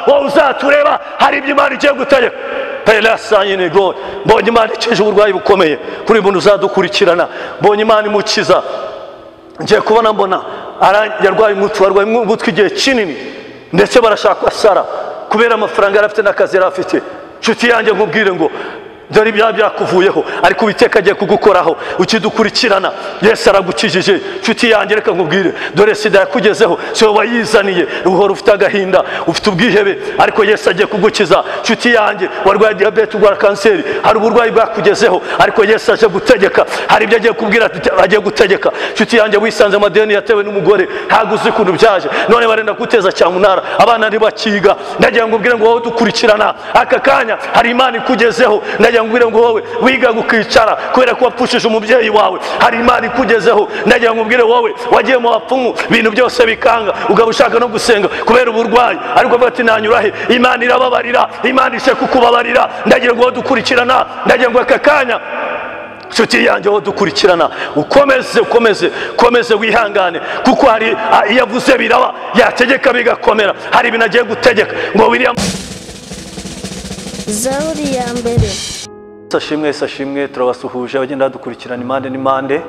Wowe uzatureba, hari ibyo Imana igiye gutegeka. Mbonye Imana ikije uburwayi bukomeye kuri muntu uzadukurikirana, mbonye Imana imukiza. Ngiye kubona mbona yarwaye umutwe, arwaye umutwe igihe kinini, ndetse barashaka asara kubera amafaranga yari afite n'akazi yari afite. Nshuti yanjye nkubwire ngo dore ibyaha byakuvuyeho, ariko Uwiteka agiye kugukoraho ukidukurikirana. Yesu aragukijije. Nshuti yanjye reka nkubwire, dore sida yakugezeho, si wowe wayizaniye, uhora ufite agahinda, ufite ubwihebe, ariko Yesu agiye kugukiza. Nshuti yanjye warwaye diyabete, urwara kanseri, hari uburwayi bwakugezeho, ariko Yesu aje gutegeka, hari ibyo agiye kubwira, agiye gutegeka. Nshuti yanjye wisanze amadeni yatewe n'umugore, ntabwo uzi ukuntu byaje, none barenda guteza cyamunara, abana ntibakiga. Ndagira ngo ubwire ngo wowe dukurikirana aka kanya, hari Imana ikugezeho. Ndagira ngo wowe wiga gukicara kubera ko wapfushije umubyeyi wawe, hari Imana ikugezeho. Ndagira ngo ubwire wowe wagiye mu bapfumu, ibintu byose bikanga, ugaba ushaka no gusenga kubera uburwayi, ariko avuga ati nanyura he? Imana irababarira, Imana ishe kukubabarira. Ndagira ngo wowe dukurikirana, ndagira ngo aka kanya nshuti yanjye wowe dukurikirana, ukomeze ukomeze ukomeze wihangane, kuko hari iyo avuze biraba, yategeka bigakomera. Hari ibintu agiye gutegeka ngo William. Zaburi ya mbere. Sashimwe sashimwe, turabasuhuje abagenda dukurikirana impande n'impande.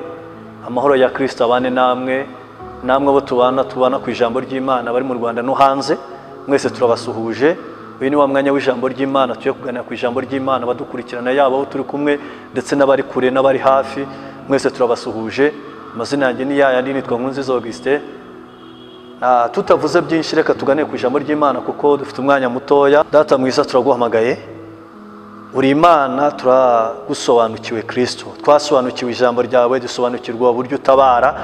Amahoro ya Kristo abane namwe, namwe abo tubana ku ijambo ry'Imana bari mu Rwanda no hanze, mwese turabasuhuje. Uyu ni wa mwanya w'ijambo ry'Imana, tuye kuganira ku ijambo ry'Imana, badukurikirana yaba aho turi kumwe ndetse n'abari kure n'abari hafi, mwese turabasuhuje. Amazina yanjye ni yaya nitwa Nkurunziza Augustin. Tutavuze byinshi reka tuganire ku ijambo ry'Imana kuko dufite umwanya mutoya. Data mwiza, turaguhamagaye, uri Imana, turagusobanukiwe Kristo, twasobanukiwe ijambo ryawe, dusobanukirwa uburyo utabara,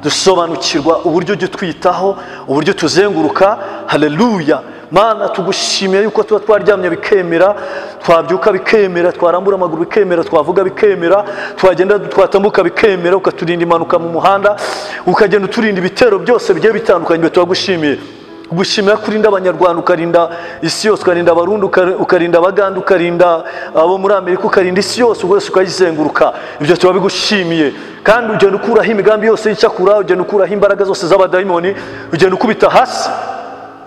dusobanukirwa uburyo ujya utwitaho, uburyo tuzenguruka. Haleluya Mana, tugushimiye yuko tuba twaryamye bikemera, twabyuka bikemera, twarambura amaguru bikemera, twavuga bikemera, twagenda twatambuka bikemera, ukaturinda impanuka mu muhanda, ukagenda uturinda ibitero byose bigiye bitandukanye. Turagushimiye, gushimira kurinda abanyarwanda, ukarinda isi yose, ukarinda abarundi, ukarinda abaganda, ukarinda abo muri Amerika, ukarinda isi yose, wese ukayizenguruka. Ibyo turabigushimiye. Kandi ugenda ukuraho imigambi yose y'icyakura, ugenda ukuraho imbaraga zose z'abadayimoni, ugenda ukubita hasi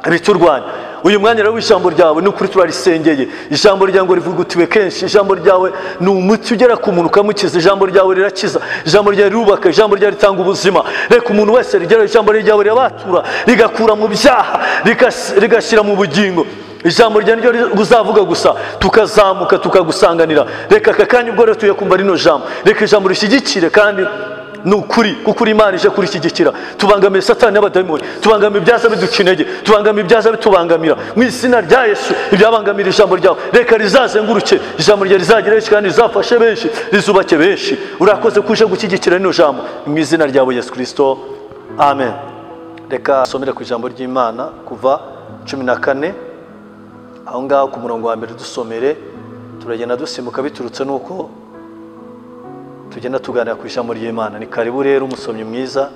ibiturwanya. Uyu mwanya rero w'ijambo ryawe ni ukuri turarisengeye. Ijambo ryawe ngo rivugutiwe kenshi, ijambo ryawe ni umuti ugera ku muntu ukamukiza, ijambo ryawe rirakiza, ijambo ryawe rirubaka, ijambo ryawe ritanga ubuzima. Reka umuntu wese rigera ijambo ryawe rirabatura, rigakura mu byaha, rigashyira mu bugingo. Ijambo ryawe niryo uzavuga gusa, tukazamuka tukagusanganira. Reka aka kanya ubwo rero tuye kumva rino jambo, reka ijambo rishyigikire kandi ni ukuri, kuko Imana ije kurishyigikira. Tubangamiye Satani n'abadayimoni, tubangamiye ibyaza biduca intege, tubangamiye ibyaza bitubangamira. Mu izina rya Yesu, ibyabangamira ijambo ryawe reka rizazenguruke, ijambo ryawe rizagere benshi kandi rizafashe benshi, rizubake benshi. Urakoze kuje gushyigikira rino jambo mu izina ryawe Yesu Kristo, amen. Reka somere ku ijambo ry'Imana kuva 14 aho ngaho ku murongo wa mbere dusomere, turagenda dusimbuka biturutse nuko tugenda tuganira ku ijambo ry'Imana. Ni karibu rero umusomyi mwiza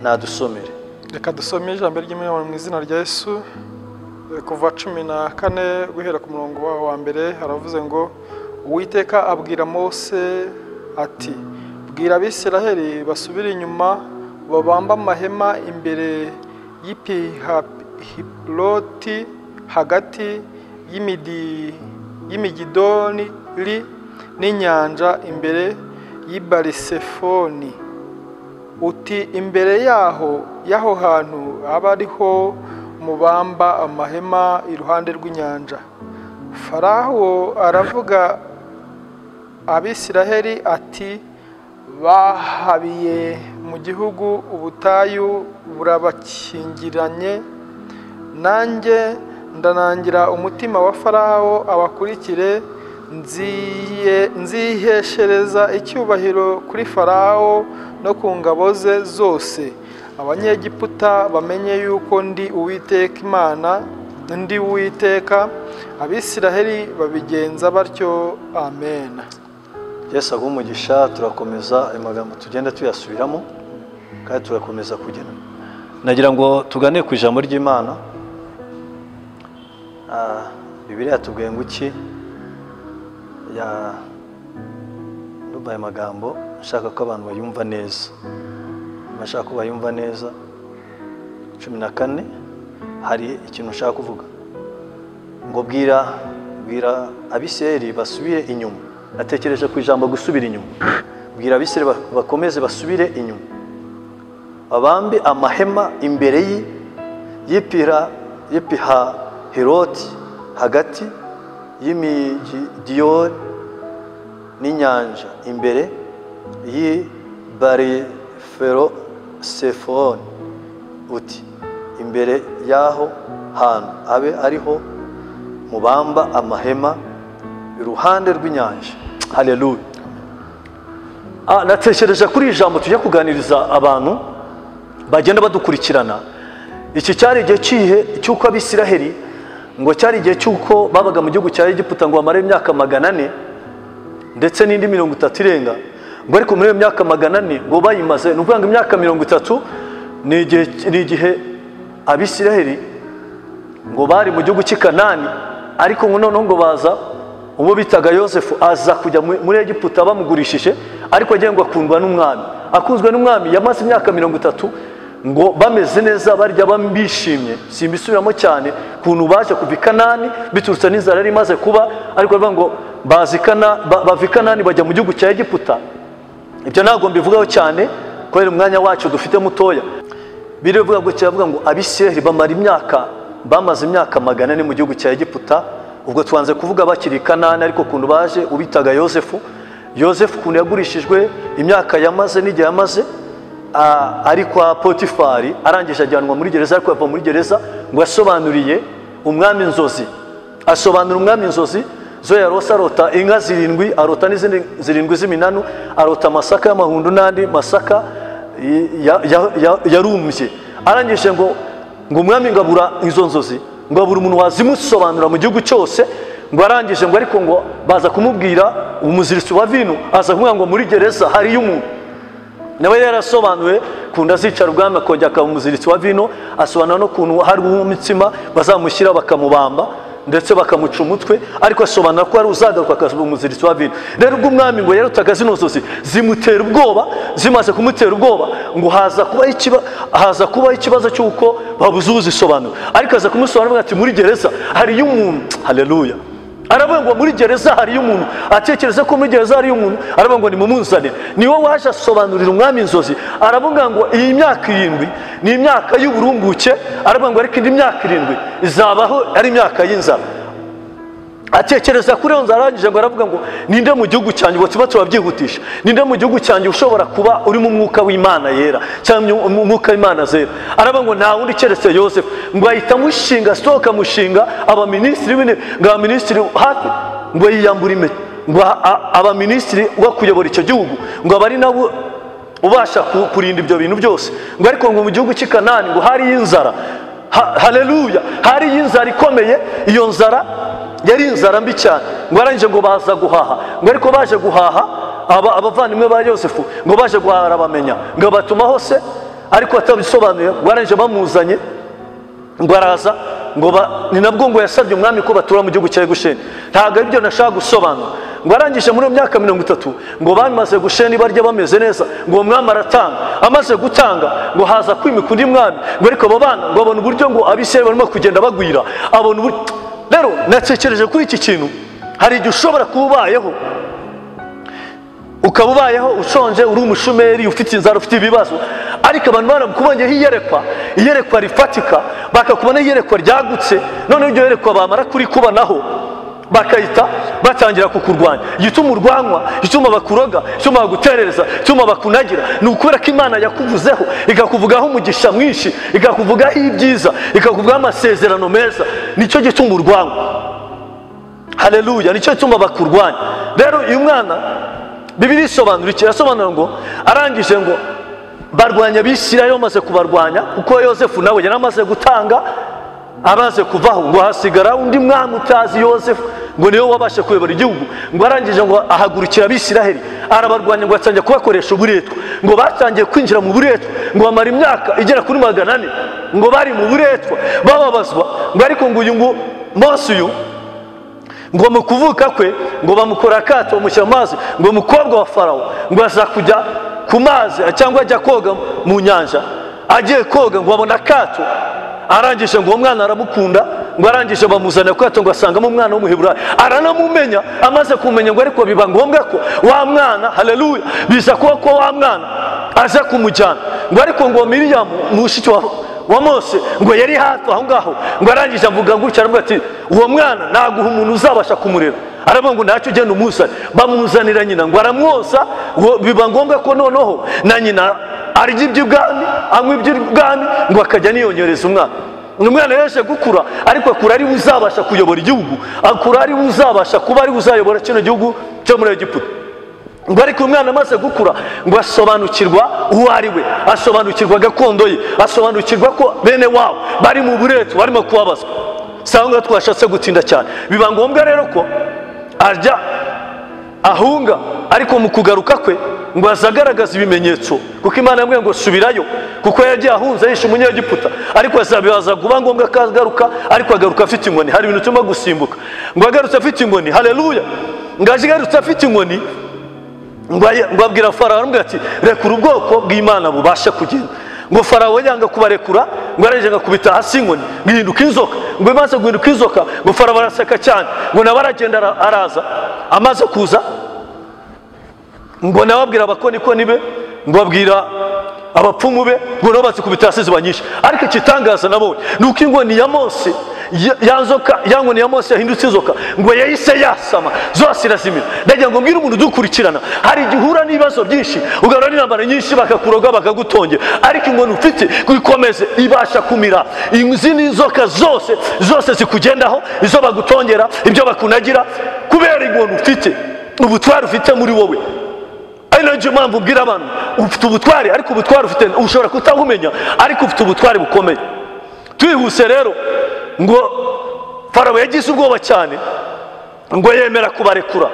nadusomere. Reka dusome ijambo ry'Imana mu izina rya Yesu. Kuva 14 guhera ku murongo wa mbere haravuze ngo Uwiteka abwira Mose ati bwira Abisiraheli basubire inyuma babamba amahema imbere y'Ipihahiroti hagati y'Imigidoni n'inyanja imbere y'Ibarisefoni, uti imbere yaho hantu aba ariho mubamba amahema iruhande rw'inyanja. Farawo aravuga Abisiraheli ati bahabiye mu gihugu ubutayu burabakingiranye, nanjye ndanangira umutima wa Farawo abakurikire, nziheshereza icyubahiro kuri Farawo no ku ngabo ze zose. Abanyegiputa bamenye yuko ndi Uwiteka Imana, ndi Uwiteka. Abisiraheli babigenza batyo. Amen. Yesu aguhe umugisha. Turakomeza ayo magambo tugenda tuyasubiramo kandi turakomeza kugenda. Nagira ngo tugane ku ijambo ry'Imana. Bibiliya yatubwiye ngo iki? Ya ndumva aya magambo nshaka ko abantu bayumva neza, nshaka ko bayumva neza. 14 hari ikintu nshaka kuvuga. Ngo bwira Abisirayeli basubire inyuma. Natekereje ku ijambo gusubira inyuma. Bwira Abisirayeli bakomeze basubire inyuma, babambe amahema imbere y'Ipihahiroti, hagati y'Imigidiyoni n'inyanja, imbere y'i Bariferosefoni, uti imbere y'aho hantu abe ariho mubamba amahema iruhande rw'inyanja. Haleluya. Natekereje kuri ijambo tujya kuganiriza abantu bagenda badukurikirana. Iki cyari igihe kihe cy'uko Abisiraheli, ngo cyari igihe cy'uko babaga mu gihugu cya Egiputa ngo bamare imyaka 400 ndetse n'indi 30 irenga. Ngo ariko muri iyo myaka 400 ngo bayimaze, ni ukuvuga ngo imyaka 30 ni igihe Abisiraheli ngo bari mu gihugu cy'i Kanani, ariko ngo noneho ngo baza uwo bitaga Yosefu aza kujya muri Egiputa bamugurishije, ariko agiye ngo akundwa n'umwami. Akunzwe n'umwami yamaze imyaka 30 ngo bameze neza, barya bishimye. Simbisubiramo cyane kuntu baje kuva i Kanani biturutse n'inzara yari imaze kuba, ariko bavuga ngo bava i Kanani bajya mu gihugu cya Egiputa. Ibyo ntabwo mbivugaho cyane kubera umwanya wacu dufite mutoya. Birivuga ngo kiravuga ngo Abisirayeli bamara imyaka, bamaze imyaka 400 mu gihugu cya Egiputa. Ubwo twanze kuvuga bakiri i Kanani, ariko kuntu baje ubitaga Yosefu. Yosefu kuntu yagurishijwe, imyaka yamaze n'igihe yamaze ari kwa Potifari, arangije ajyanwa muri gereza, ariko yava muri gereza ngo yasobanuriye umwami inzozi. Asobanura umwami inzozi zo yarose, arota inka 7, arota n'izindi 7 z'iminanu, arota amasaka y'amahundo n'andi masaka yarumbye. Arangije ngo umwami ngabura izo nzozi, ngo abura umuntu wazimusobanura mu gihugu cyose. Ngo arangije ngo ariko ngo baza kumubwira umuziritsi wa vino, aza kumubwira ngo muri gereza hariyo umuntu nawe yarasobanuye kunda azicara ubwami akongera akaba umuziritsi wa vino, asobanura no kuntu hari uw'umutsima bazamushyira bakamubamba ndetse bakamuca umutwe, ariko asobanura ko ari uzagaruka akaba umuziritsi wa vino. Rero ubwo umwami ngo yarutaga zino nzozi zimutera ubwoba, zimaze kumutera ubwoba ngo haza kuba ikibazo cy'uko babuze uzisobanura, ariko aza kumusobanurira ati muri gereza hariyo umuntu. Haleluya. Aravuga ngo muri gereza hariyo umuntu, atekereza ko muri gereza hariyo umuntu, aravuga ngo nimumunzanire. Niwe waje asobanurira umwami inzozi, aravuga ngo iyi myaka 7 ni imyaka y'uburumbuke, aravuga ngo ariko indi myaka 7 izabaho ari imyaka y'inzara. Atekereza kuri iyo nzara, arangije ngo aravuga ngo ninde mu gihugu cyanjye, ngo tuba turabyihutisha, ninde mu gihugu cyanjye ushobora kuba uri mu mwuka w'Imana yera cyangwa mu mwuka w'Imana zera. Aravuga ngo nta wundi keretse Yosefu. Ngo ahita amushinga, sohoka amushinga abaminisitiri w'intebe, ngo abaminisitiri hafi ngo yiyambura impeta, ngo abaminisitiri wo kuyobora icyo gihugu, ngo abari nabo ubasha kurinda ibyo bintu byose. Ngo ariko ngo mu gihugu cy'i Kanani ngo hari inzara. Haleluya, hari inzara ikomeye. Iyo nzara yari inzara mbi cyane. Ngo arangije ngo baza guhaha, ngo ariko baje guhaha abavandimwe ba Yosefu ngo baje guhaha arabamenya, ngo batuma hose ariko atabisobanuye. Ngo arangije bamuzanye ngo araza, ngo ni nabwo ngo yasabye umwami ko batura mu gihugu cya Gosheni. Ntabwo aribyo nashaka gusobanura. Ngo arangije muri iyo myaka 30 ngo bamaze Gosheni barya bameze neza, ngo umwami aratanga. Amaze gutanga ngo haza kwimika undi mwami, ngo ariko abo bana ngo abona uburyo ngo Abisirayeli barimo kugenda bagwira, abona uburyo. Rero natekereje kuri iki kintu, hari igihe ushobora kuba ubayeho, ukaba ubayeho ushonje, uri umushumeri, ufite inzara, ufite ibibazo, ariko abantu barakubonyeho iyerekwa, iyerekwa rifatika, bakakubona iyerekwa ryagutse, noneho iryo yerekwa bamara kurikubanaho bakahita batangira kukurwanya. Igituma urwanywa, igituma bakuroga, igituma baguterereza, igituma bakunagira, ni ukubera ko Imana yakuvuzeho, ikakuvugaho umugisha mwinshi, ikakuvugaho ibyiza, ikakuvugaho amasezerano meza. Nicyo gituma urwanywa. Haleluya, nicyo gituma bakurwanya. Rero uyu mwana Bibiliya isobanura iki? Irasobanura ngo arangije ngo barwanya Abisirayeli, bamaze kubarwanya kuko Yosefu nawe yari amaze gutanga, amaze kuvaho, ngo hasigara undi mwami utazi Yosefu, ngo niwe wabasha kuyobora igihugu. Ngo arangije ngo ahagurukira Abisirayeli arabarwanya, ngo atangira kubakoresha uburetwa, ngo batangiye kwinjira mu buretwa, ngo bamara imyaka igera kuri 400 ngo bari mu buretwa bababazwa. Ngo ariko ngo uyu ngo Mose uyu ngo mu kuvuka kwe ngo bamukora akato bamushyira mu mazi, ngo umukobwa wa Farawo ngo aza kujya ku mazi cyangwa ajya koga mu nyanja, agiye koga ngo abona akato, arangije ngo uwo mwana aramukunda, Ngo arangije bamuzana kwato ngo asangamo umwana w'umuheburayo, aranamumenya. Amaze kumenya ngo ariko biba ngombwa ko wa mwana, haleluya, biza kuba ko wa mwana aza kumujyana. Ngo ariko ngo Miriyamu mushiki wa Mose ngo yari hafi aho ngaho, ngo arangije avuga gutya, aravuga ati uwo mwana naguha umuntu uzabasha kumurera. Aravuga ngo ntacyo ugenda umuzane. Bamuzanira nyina ngo aramwosa. Biba ngombwa ko noneho na nyina arya iby'ubwami, anywa iby'ubwami, ngo akajya niyongereza umwana. Umwana yaje gukura, ariko akura ari uzabasha kuyobora igihugu, akura ari uzabasha kuba ari uzayobora kino gihugu cyo muri Egiputa. Ngo ariko umwana amaze gukura ngo asobanukirwa uwo ari we, asobanukirwa gakondo ye, asobanukirwa ko bene wabo bari mu buretwa barimo kubabazwa. Sanga twashatse gutinda cyane, biba ngombwa rero ko ajya ahunga, ariko mu kugaruka kwe ngo azagaragaza ibimenyetso, kuko Imana yamubwiye ngo subirayo, kuko yagiye ahunze yishe umunyegiputa, ariko azabibaza kuba ngombwa akagaruka, ariko agaruka afite inkoni. Hari ibintu tuma gusimbuka. Ngo agarutse afite inkoni, haleluya, ngo agarutse afite inkoni, ngo abwira Farawo, aramubwira ati rekura ubwoko bw'Imana bubashe kugenda. Ngo Farawo yanga kubarekura, ngo araje ngakubita hasi inkoni ngihinduka inzoka. Ngo imaze guhinduka inzoka, ngo Farawo araseka cyane, ngo nawe aragenda araza. Amaze kuza ngo nababwira abakonikoni be, ngo abwira abapfumu be, ngo nabo bazikubita hasi ziba nyinshi. Ariko ikitangaza nabonye nuko inkoni ya Mose ya nzoka, ya nkoni ya Mose yahindutse inzoka, ngo yahise yasama zose irazimira. Ndagira ngo mbwire umuntu dukurikirana, hari igihe uhura n'ibibazo byinshi, ugahura n'intambara nyinshi, bakakuroga bakagutongera, ariko inkoni ufite ikomeze ibasha kumira izindi nzoka zose zose zikugendaho, izo bagutongera, ibyo bakunagira, kubera inkoni ufite, ubutwari ufite muri wowe. Ari nayo mpamvu mbwira abantu, ufite ubutwari, ariko ubutwari ufite ushobora kutabumenya, ariko ufite ubutwari bukomeye. Twihuse rero, ngo Farawo yagize ubwoba cyane, ngo yemera kubarekura.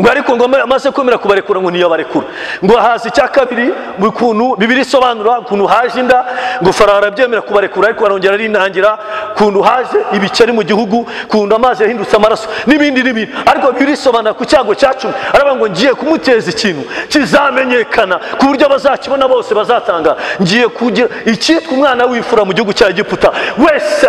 Ngo ariko ngo amaze kwemera kubarekura, ngo ntiyabarekura. Ngo haza icya kabiri mu kuntu Bibiliya isobanura ukuntu haje inda, ngo Farawo arabyemera kubarekura, ariko arongera arinangira, kuntu haje ibikeri mu gihugu, kuntu amazi yahindutse amaraso n'ibindi n'ibindi. Ariko Bibiliya isobanura ku cyago cya 10, aravuga ngo ngiye kumuteza ikintu kizamenyekana ku buryo bazakibona bose bazatanga. Ngiye kugira icyitwa umwana w'imfura mu gihugu cya Egiputa wese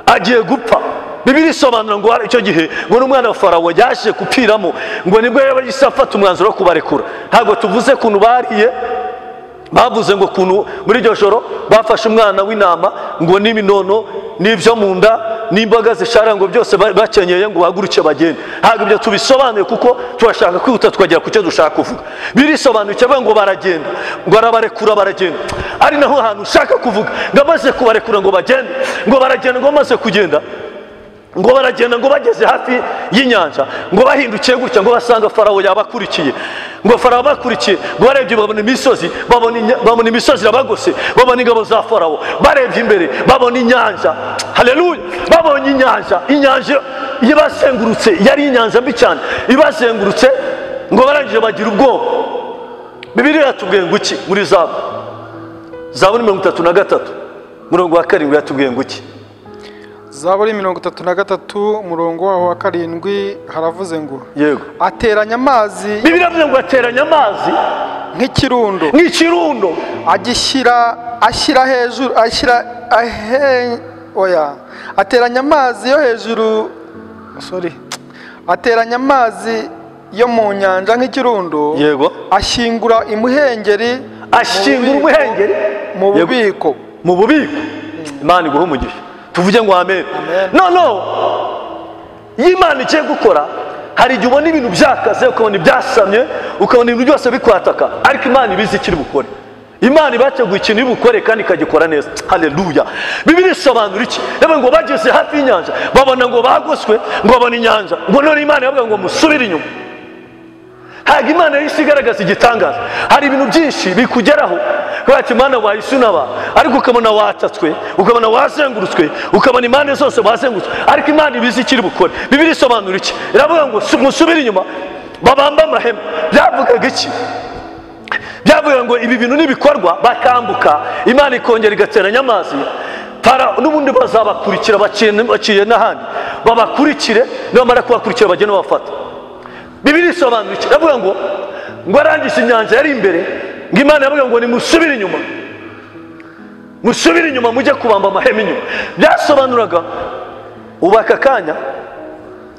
agiye gupfa. Bibiliya isobanura ngo icyo gihe ngo n'umwana wa Farawo yaje gupfiramo, ngo nibwo yahise afata umwanzuro wo kubarekura. Ntabwo tuvuze kuntu bariye, bavuze ngo kuntu muri iryo joro bafashe umwana w'intama, ngo n'iminono n'ibyo mu nda n'imboga zishara, ngo byose bakenyeye ngo bahaguruke bagende. Ntabwo ibyo tubisobanuye kuko turashaka kwihuta tukagera ku cyo dushaka kuvuga. Birisobanuye ngo baragenda, ngo arabarekura baragenda. Ari naho hantu ushaka kuvuga, ngo amaze kubarekura ngo bagende, ngo baragenda, ngo amaze kugenda ngo baragenda, ngo bageze hafi y'inyanja, ngo bahindukiye gutya, ngo basanga Farawo yabakurikiye. Ngo Farawo bakurikiye, ngo barebye babona imisozi, babona imisozi irabagose, babona ingabo za Farawo, barebye imbere babona inyanja, haleluya, babonye inyanja, inyanja ibazengurutse, yari inyanja mbi cyane ibazengurutse, ngo barangije bagira ubwoba. Bibiliya yatubwiye ngo iki muri Zaburi 33 murongo wa 7 yatubwiye ngo iki? Zaburi 33 umurongo waho wa 7 haravuze ngo yego, ateranya amazi. Bibiliya iravuze ngo ateranya amazi nk'ikirundo, nk'ikirundo, agishyira ashyira hejuru, ashyira ahe oya, ateranya amazi yo hejuru, sorry, ateranya amazi yo mu nyanja nk'ikirundo, yego, ashyingura imuhengeri, ashyingura umuhengeri mu bubiko, mu bubiko. Imana iguhe umugisha. Tuvuge ngo amen. No no, iyo Imana igiye gukora, hari igihe ubona ibintu byakaze, ukabona ibyasamye, ukabona ibintu byose bikwataka, ariko Imana ibizi ikiri bukore. Imana ibateguye ikintu ibukore kandi ikagikora neza. Haleluya. Bibiliya isobanura iki? Yavuga ngo bageze hafi y'inyanja, babona ngo bagoswe, ngo babona inyanja, ngo none Imana yavuga ngo musubire inyuma. Ntabwo Imana yahise igaragaza igitangaza. Hari ibintu byinshi bikugeraho kubera ati Imana wayisunaba, ariko ukabona watatswe, ukabona wazengurutswe, ukabona impande zose wazengurutswe, ariko Imana ibizi ikiri bukore. Bibiliya isobanura iki? Iravuga ngo musubire inyuma, babamba amahema. Byavugaga iki? Byavuga ngo ibi bintu nibikorwa bakambuka, Imana ikongera igateranya amazi, n'ubundi bazabakurikira baciye n'ahandi, babakurikire, nibamara kubakurikira bagende babafata. Bibiliya isobanura iki? Iravuga ngo arangije inyanja yari imbere, ngo Imana yavuga ngo nimusubire inyuma. Musubire inyuma mujye kubamba amahema inyuma. Byasobanuraga ubaka kanya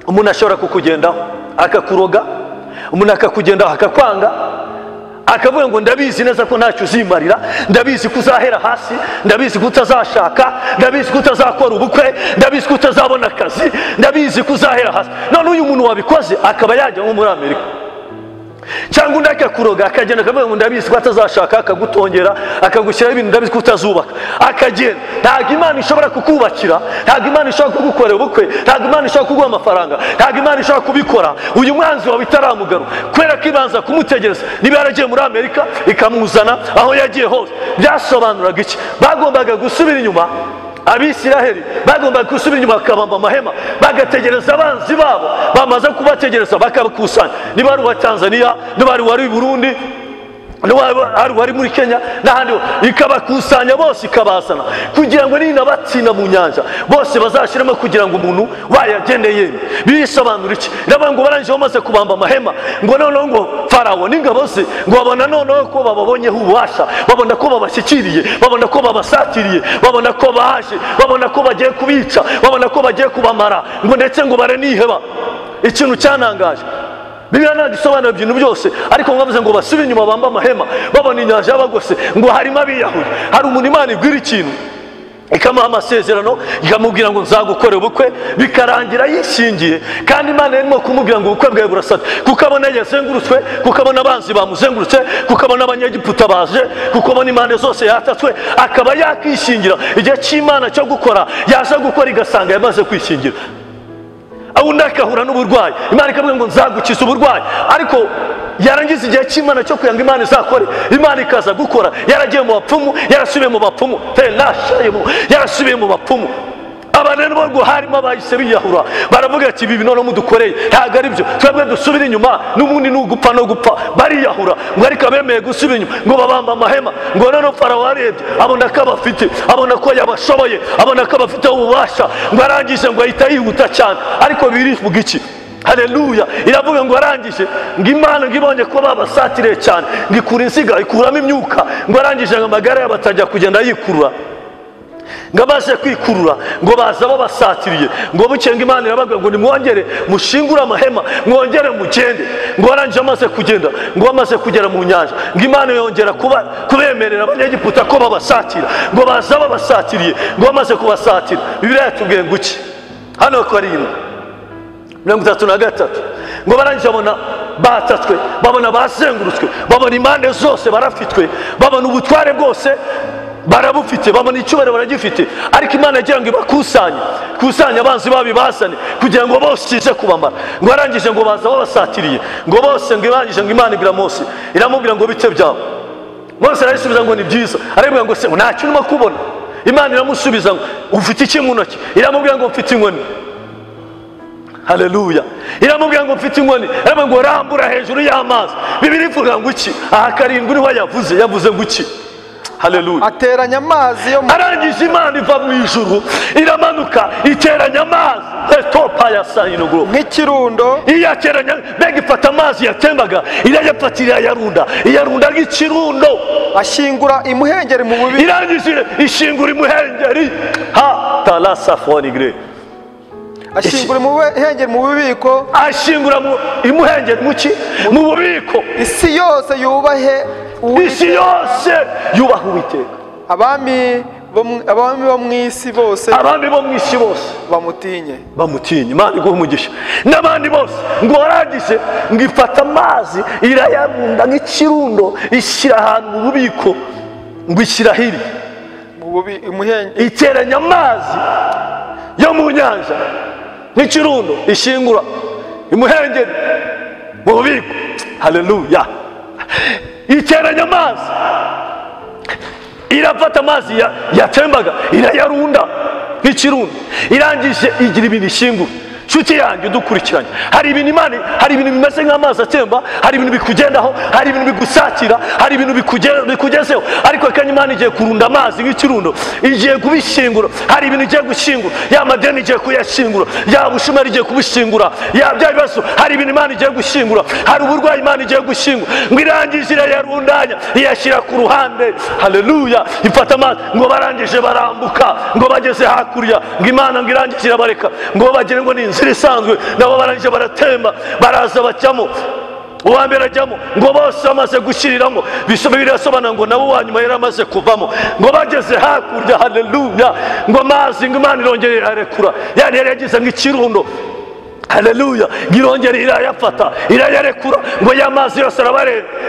umuntu ashobora kukugendaho akakuroga, umuntu akakugendaho akakwanga, akavuga ngo ndabizi neza ko ntacyo uzimarira, ndabizi ko uzahera hasi, ndabizi ko utazashaka, ndabizi ko utazakora ubukwe, ndabizi ko utazabona akazi, ndabizi ko uzahera hasi. None uyu muntu wabikoze akaba yajya nko muri Amerika, cyangwa undi akakuroga akagenda akavuga ngo ndabizi ko atazashaka, akagutongera, akagushyiraho ibintu, ndabizi ko utazubaka, akagenda. Ntabwo Imana ishobora kukubakira, ntabwo Imana ishobora kugukorera ubukwe, ntabwo Imana ishobora kuguha amafaranga, ntabwo Imana ishobora kubikora uyu mwanzi wawe itaramugaruka, kubera ko ibanza kumutegereza. Niba yaragiye muri Amerika ikamuzana aho yagiye hose. Byasobanuraga iki? Bagombaga gusubira inyuma. Abisiraheli bagombaga gusubira inyuma bakabamba amahema, bagategereza abanzi babo, bamaze kubategereza bakabakusanya. Niba ari uwa Tanzania, niba ari uwari Burundi, niba ari uwari muri Kenya n'ahandi, ikabakusanya bose ikabazana kugira ngo ninabatsinda mu nyanja bose bazashiremo, kugira ngo umuntu wayagende yemye. Bisobanura iki? Ndavuga ngo barangije bamaze kubamba amahema, ngo noneho ngo Farawo n'ingabo ze ngo babona noneho ko bababonyeho ububasha, babona ko babashyikiriye, babona ko babasatiriye, babona ko baje, babona ko bagiye kubica, babona ko bagiye kubamara, ngo ndetse ngo baraniheba. Ikintu cyanangaje, Bibiliya ntabwo isobanura ibintu byose, ariko mwavuze ngo basubire inyuma bamba amahema, babona inyanja y'abagose, ngo harimo abiyahuye. Hari umuntu Imana igwira ikintu ikamuha amasezerano, ikamubwira ngo nzagukora ubukwe, bikarangira yishingiye, kandi Imana irimo kumubwira ngo ubukwe bwawe burasata, kuko abona yazengurutswe, kuko abona abanzi bamuzengurutse, kuko abona abanyegiputa baje, kuko abona impande zose yatatswe, akaba yakishingira. Igihe cy'Imana cyo gukora yaza gukora igasanga yamaze kwishingira. Undi akahura n'uburwayi, Imana ikavuga ngo nzagukiza uburwayi, ariko yarangiza igihe cy'Imana cyo kugira ngo Imana izakore, Imana ikaza gukora. Yaragiye mu bapfumu, yarasubiye mu bapfumu, yarasubiye mu bapfumu. Abantu bo ngo harimo abahise biyahura, baravuga ati ibi none mudukoreye ntabwo ari byo, twebwe dusubire inyuma n'ubundi n'ugupfa no gupfa. Bariyahura ngo ariko abemeye gusubira inyuma ngo babamba amahema. Ngo none Farawo arebye abona ko abafite, abona ko yabashoboye, abona ko abafite ububasha, ngo arangije ngo ahita yihuta cyane. Ariko birivuga iki? Haleluya! Iravuga ngo arangije ngo Imana ngo ibonye ko babasatiriye cyane, ngo ikura inziga, ikuramo imyuka, ngo arangije ngo amagara yabo atajya kugenda yikurura, ngo abaze kwikurura, ngo baza babasatiriye, ngo bukenga Imana irababwira ngo nimwongere mushingure amahema, mwongere mugende. Ngo arangije amaze kugenda, ngo amaze kugera mu nyanja, ngo Imana yongera kubemerera abanyegiputa ko babasatira, ngo baza babasatiriye, ngo bamaze kubasatira. Bibiliya yatubwiye ngo iki? Hano 7:33 ngo barangije babona batatswe, babona bazengurutswe, babona impande zose barafitwe, babona ubutware bwose barabufite, babona icyubahiro baragifite, ariko Imana yagira ngo ibakusanye, kusanye abanzi babi bazane kugira ngo bose kize kubamara. Ngo arangije ngo baza babasatiriye, ngo bose ngo irangije ngo Imana ibwira Mose, iramubwira ngo bite byabo. Mose arayisubiza ngo ni byiza, arabwira ngo se ntacyo urimo kubona. Imana iramusubiza ngo ufite iki mu ntoki? Iramubwira ngo mfite inkoni. Haleluya! Iramubwira ngo mfite inkoni, iramubwira ngo rambura hejuru y'amazi. Bibiliya ivuga ngo iki? Aha 7 niho yavuze, yavuze ngo iki? Haleluya! Ateranya amazi yo arangije Imana iva mu ijuru iramanuka iteranya amazi etopa ya sayinogro nk'ikirundo. Iyateranya mbega ifata amazi yatembaga irayafatira iyarunda, iyarunda nk'ikirundo, ashyingura imuhengeri mu bubiko. Irangije ishingura imuhengeri ha talasafonigré, ashyingura imuhengeri mu bubiko, ashyingura imuhengeri muki mu bubiko. Isi yose yubahe, isi yose yubaha Uwiteka. Abami bo mu isi bose, abami bo mu isi bose bamutinye, bamutinye. Imana iguhe umugisha. N'abandi bose ngo warangije ngo ifata amazi irayarunda nk'ikirundo, ishyira ahantu mu bubiko, ngo ishyira hirya iteranya amazi yo mu nyanja nk'ikirundo, ishingura imuhengeri mu bubiko. Haleluya! Iteranya amazi, irafata amazi yatembaga irayarunda nk'ikirundo, irangije igira ibintu ishingura. Nshuti yanjye udukurikiranye, hari ibintu Imana, hari ibintu bimeze nk'amazi atemba, hari ibintu bikugendaho, hari ibintu bigusatira, hari ibintu bikugezeho, ariko akanya Imana igiye kurunda amazi nk'ikirundo, igiye kubishingura. Hari ibintu igiye gushingura, ya madeni igiye kuyashingura, ya bushumari igiye kubishingura, ya bya bibazo, hari ibintu Imana igiye gushingura, hari uburwayi Imana igiye gushingura. Ngo irangije irayarundanya iyashyira ku ruhande. Haleluya. Ifata amazi, ngo barangije barambuka, ngo bageze hakurya, ngo Imana ngo irangije irabareka, ngo bagere ngo ni inzira isanzwe, nabo barangije baratemba, baraza bajyamo. Uwa mbere ajyamo, ngo bose bamaze gushyiriramo, birasobanura ngo nabo uwa nyuma yari amaze kuvamo, ngo bageze hakurya. Haleluya. Ngo amazi, ngo Imana irongera irarekura, yani yari yagize nk'ikirundo. Haleluya. Irongera irayafata, irayarekura, ngo ya mazi yose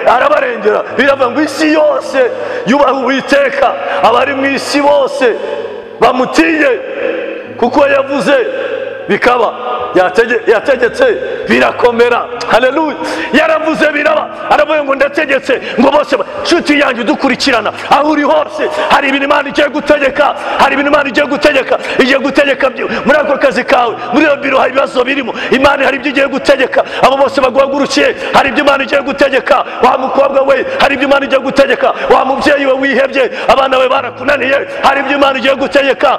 arabarengera. Biravuga ngo isi yose yubaha Uwiteka, abari mu isi bose bamutinye, kuko yavuze bikaba, yategetse birakomera. Haleluya. Yaravuze biraba, aravuga ngo ndategetse, ngo bose. Nshuti yanjye udukurikirana aho uri hose, hari ibintu Imana igiye gutegeka, hari ibintu Imana igiye gutegeka, igiye gutegeka muri ako kazi kawe, muri iyo biro hari ibibazo birimo, Imana hari ibyo igiye gutegeka. Abo bose baguhagurukiye, hari ibyo Imana igiye gutegeka. Wa mukobwa we, hari ibyo Imana igiye gutegeka. Wa mubyeyi we wihebye, abana we barakunaniye, hari ibyo Imana igiye gutegeka.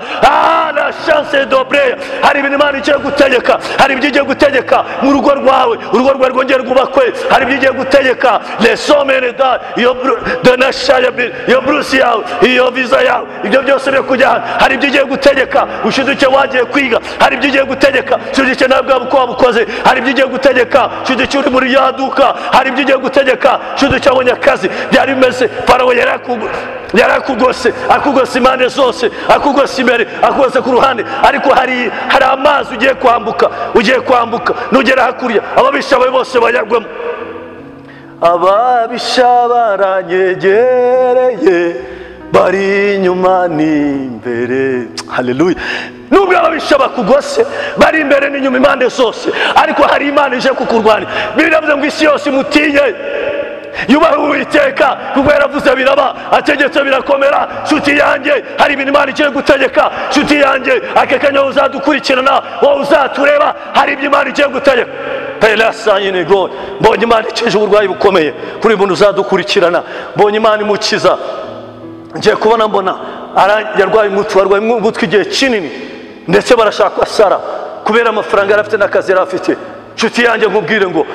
La chance dobre, hari ibintu Imana igiye gutegeka, hari ibyo igiye gutegeka mu rugo rwawe, urugo rwawe rwongere rwubakwe, hari ibyo igiye gutegeka. Les sommes da iyo donashaya, iyo brusi yawe, iyo visa yawe, ibyo byose byo kujya, hari ibyo igiye gutegeka. Ushiduke wagiye kwiga, hari ibyo igiye gutegeka. Ushiduke ntabwo uko wabukoze, hari ibyo igiye gutegeka. Ushiduke uri muri yaduka, hari ibyo igiye gutegeka. Ushiduke wabonye akazi, byari bimeze, Farawo yarakugose, akugose impande zose, akugose imbere, akugose ku ruhande, ariko hari amazi ugiye kwambuka, ugiye kwambuka, nugera hakurya ababisha bawe bose bayagwemo. Ababisha baranyegereye, bari inyuma n'imbere. Haleluya. Nubwo ababisha bakugose, bari imbere n'inyuma impande zose, ariko hari Imana ije kukurwanya. Biravuze ngo isi yose imutinye, yubaha Uwiteka, kuko yaravuze biraba, ategetse birakomera. Nshuti yanjye, hari ibintu Imana igiye gutegeka. Nshuti yanjye, aka kanya uzadukurikirana, wowe uzatureba, hari ibyo Imana igiye gutegeka. Mbonye Imana ikije uburwayi bukomeye kuri uyu muntu uzadukurikirana, mbonye Imana imukiza. Ngiye kubona mbona yarwaye umutwe, arwaye umutwe igihe kinini, ndetse barashaka asara kubera amafaranga yari afite n'akazi yari afite. Nshuti yanjye, nkubwire ngo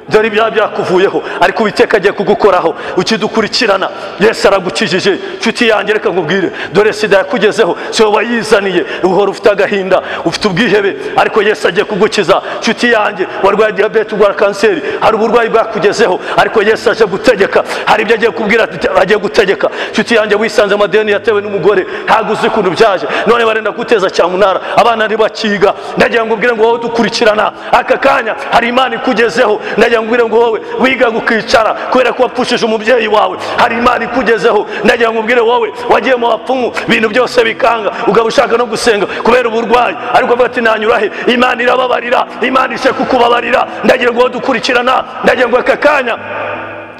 dore ibyaha byakuvuyeho, ariko Uwiteka agiye kugukoraho ukidukurikirana. Yesu aragukijije. Nshuti yanjye, reka nkubwire, dore sida yakugezeho, si wowe wayizaniye, uhora ufite agahinda, ufite ubwihebe, ariko Yesu agiye kugukiza. Nshuti yanjye, warwaye diyabete, urwara kanseri, hari uburwayi bwakugezeho, ariko Yesu aje gutegeka, hari ibyo agiye kubwira, agiye gutegeka. Nshuti yanjye, wisanze amadeni yatewe n'umugore, ntabwo uzi ukuntu byaje, none barenda guteza cyamunara, abana ntibakiga. Ndagira ngo ubwire ngo wowe dukurikirana aka kanya, hari Imana ikugezeho. Ndagira ngo wowe wiga gukicara kubera ko wapfushije umubyeyi wawe, hari Imana ikugezeho. Ndagira ngo ubwire wowe wagiye mu bapfumu, ibintu byose bikanga, ugaba ushaka no gusenga kubera uburwayi, ariko avuga ati nanyura he? Imana irababarira, Imana ije kukubabarira. Ndagira ngo wowe dukurikirana, ndagira ngo aka kanya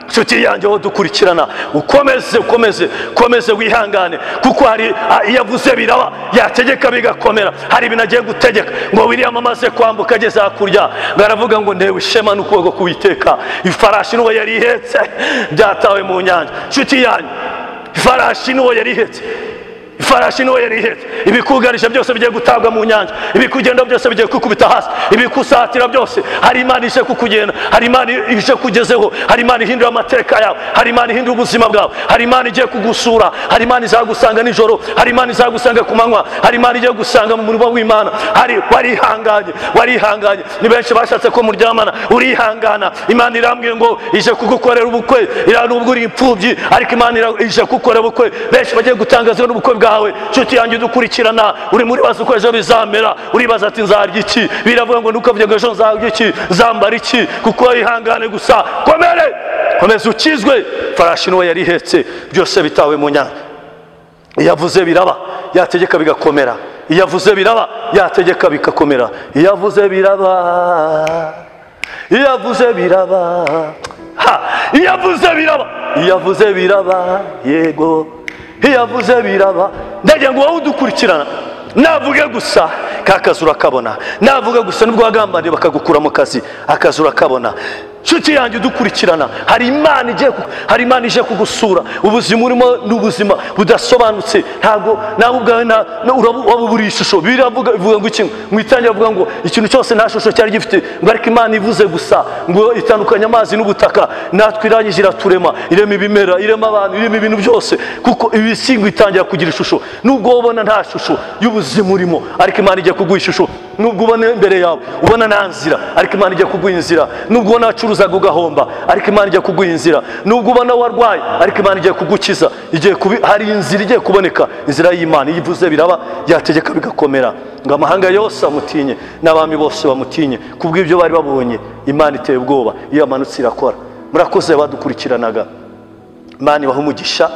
nshuti yanjye wowe dukurikirana, ukomeze, ukomeze, ukomeze wihangane, kuko hari iyo avuze biraba, yategeka bigakomera. Hari ibintu agiye gutegeka. Ngo William amaze kwambuka ageze hakurya, baravuga ngo ntewe ishema n'ukuboko k'Uwiteka, ifarashi n'uwo yari ihetse byatawe mu nyanja. Nshuti yanjye, ifarashi n'uwo yari ihetse, ifarashi n'uwo yari ihetse, ibikugarisha byose bigiye gutabwa mu nyanja, ibikugenda byose bigiye kukubita hasi, ibikusatira byose, hari Imana ije kukugenda, hari Imana ije kugezeho, hari Imana ihindura amateka yawe, hari Imana ihindura ubuzima bwawe, hari Imana igiye kugusura, hari Imana izagusanga nijoro, hari Imana izagusanga ku manywa, hari Imana igiye gusanga mu murimo w'Imana. Hari warihanganye, warihanganye, ni benshi bashatse ko muryamana, urihangana. Imana irambwiye ngo ije kugukorera ubukwe, nubwo uri imfubyi, ariko Imana ije kugukorera ubukwe. Benshi bagiye gutangazwa n'ubukwe bwawe. Nshuti yanjye dukurikirana, uri muri baza uko ejo bizamera, uribaza ati nzarya iki? Biravuga ngo ntukavuge ngo ejo nzarya iki, nzambara iki, kuko ihangane gusa, komere, komeza ukizwe. Farashi n'uwo yari ihetse byose bitawe mu nyanja. Iyo avuze biraba, yategeka bigakomera. Iyo avuze biraba, yategeka bigakomera. Iyo avuze biraba, iyo avuze biraba, iyo avuze biraba, iyo avuze biraba, yego, iyo avuze biraba. Ndagira ngo wowe udukurikirana, Navuge gusa kakazi urakabona. Navuga gusa nubwo wagambaniye bakagukura mu kazi, akazi urakabona. Nshuti yanjye udukurikirana, hari Imana ije kugusura. Ubuzima urimo n'ubuzima budasobanutse, ntago nawe ubwawe wabuburiye ishusho. Biravuga ivuga ngo iki? Mu itangira avuga ngo ikintu cyose nta shusho cyari gifite, ngo ariko Imana ivuze gusa ngo itandukanye amazi n'ubutaka, natwe irangije iraturema, irema ibimera, irema abantu, irema ibintu byose, kuko ibisingo itangira kugira ishusho. Nubwo ubona nta shusho y'ubuzima urimo, ariko Imana igiye kuguha ishusho. Nubwo ubona imbere yawe ubona nta nzira, ariko Imana igiye kuguha inzira. Nubwo ubona wacuruzaga ugahomba, ariko Imana igiye kuguha inzira. Nubwo ubona warwaye, ariko Imana igiye kugukiza. Hari inzira igiye kuboneka, inzira y'Imana. Iyo ivuze biraba, yategeka bigakomera. Ngo amahanga yose amutinye n'abami bose bamutinye, kubw'ibyo bari babonye. Imana iteye ubwoba, iyo yamanutse irakora. Murakoze badukurikiranaga. Imana ibahe umugisha.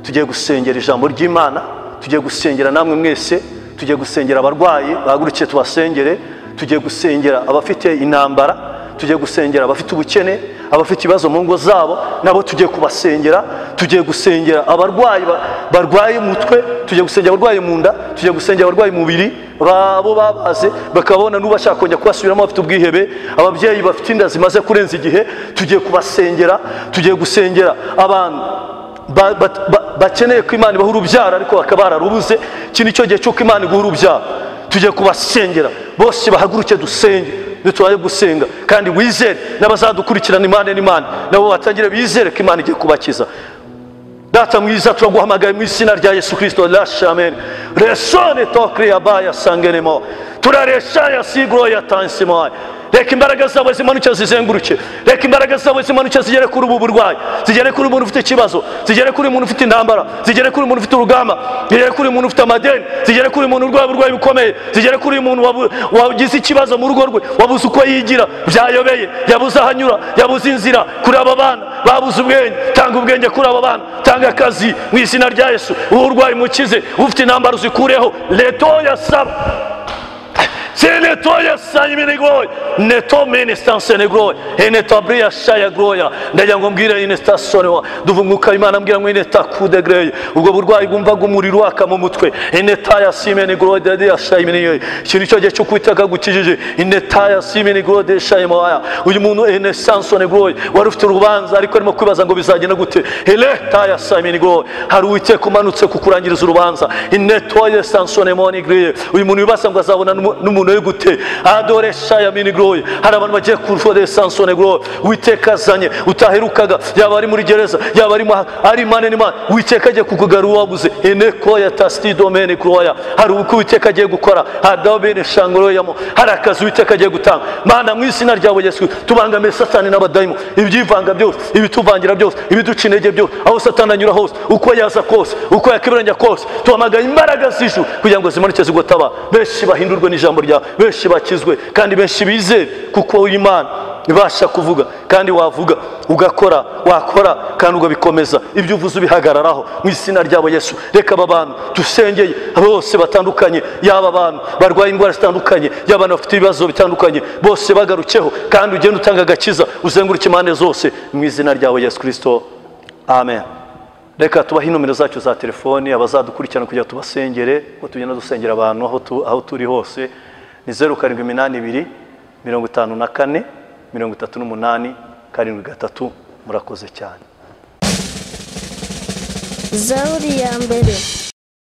Tugiye gusengera ijambo ry'Imana, tugiye gusengera namwe mwese, tugiye gusengera abarwayi bahagurukiye tubasengere, tugiye gusengera abafite intambara, tugiye gusengera abafite ubukene, abafite ibibazo mu ngo zabo nabo tugiye kubasengera, tugiye gusengera abarwayi barwaye umutwe, tugiye gusengera abarwaye mu nda, tugiye gusengera abarwaye umubiri babo babaze bakabona n'ubashaka kongera kubasubiramo bafite ubwihebe, ababyeyi bafite inda zimaze kurenza igihe tugiye kubasengera, tugiye gusengera abantu bakeneye ko Imana ibaha urubyaro ariko bakaba bararubuze. Iki nicyo gihe cy'uko Imana iguha urubyaro. Tugiye kubasengera bose bahaguruke dusenge, dutuye gusenga kandi wizere n'abazadukurikirana Imana n'Imana nabo batangire bizere ko Imana igiye kubakiza. Data mwiza, turaguhamagaye mu izina rya Yesu Kristo. Amen. Resone tokriya baya sangenemo turaresha ya sigro ya tansimo. Reka imbaraga zawe zimanuke zizenguruke, reka imbaraga zawe zimanuke zigere kuri ubu burwayi, zigere kuri umuntu ufite ikibazo, zigere kuri umuntu ufite intambara, zigere kuri umuntu ufite urugamba, zigere kuri umuntu ufite amadeni, zigere kuri umuntu urwaye uburwayi bukomeye, zigere kuri umuntu wagize ikibazo mu rugo rwe, wabuze uko yigira, byayobeye, yabuze ahanyura, yabuze inzira. Kuri aba bana babuze ubwenge, tanga ubwenge kuri aba bana, tanga akazi mu izina rya Yesu. Urwaye mukize, ufite intambara uzikureho. Leto ya saba Senetoya sayiminigoy neto ministansenegro enetabria shaya groya. Ndagira ngo mbwire inestasone duvunguka Imana mbwira ngo ineta kudegrey ubwo burwayi bwumvaga umuriro waka mu mutwe enetaya simenigro de ya shayiminigoy. Ikintu cyo gihe cyo kwitaka gukijije inetaya simenigro de shayimoya. Uyu muntu enesansone groy wari ufite urubanza ariko arimo kwibaza ngo bizagenda gute. Eletaya sayiminigoy hari Uwiteka umanutse kukurangiriza urubanza inetoye sansone monigre. Uyu muntu wibaza ngo azabona n'umuntu gute adore shaya minigroy. Hari abantu bagiye kurufode sansone groy Uwiteka azanye utaherukaga, yaba ari muri gereza, yaba ari ari mane n'Imana, Uwiteka agiye kukugarura wabuze eneko ya tasti domaine groya. Hari uko Uwiteka agiye gukora adobene shangoroyamo, hari akazi Uwiteka agiye gutanga. Mana mu izina ryawe Yesu, tubangame Satani n'abadaimo, ibyivanga byose, ibituvangira byose, ibiduca intege byose, aho Satani anyura hose, uko yaza kose, uko yakibiranya kose, tuhamagaye imbaraga z'ijuru kugira ngo zimanuke zigotaba benshi bahindurwe n'ijambo ryawe, benshi bakizwe kandi benshi bizere, kuko Imana ibasha kuvuga kandi wavuga ugakora, wakora kandi ugabikomeza, ibyo uvuze ubihagararaho mu izina ryabo Yesu. Reka aba bantu dusengeye bose batandukanye, yaba abantu barwaye indwara zitandukanye, yaba abantu bafite ibibazo bitandukanye, bose bagarukeho kandi ugende utanga agakiza, uzenguruke impande zose mu izina ryabo Yesu Kristo. Amen. Reka tubahe inomero zacu za telefoni abazadukurikirana kugira tubasengere, ko tugenda dusengera abantu aho turi hose. Ni 0782 54 38 73. Murakoze cyane. Zaburi ya mbere.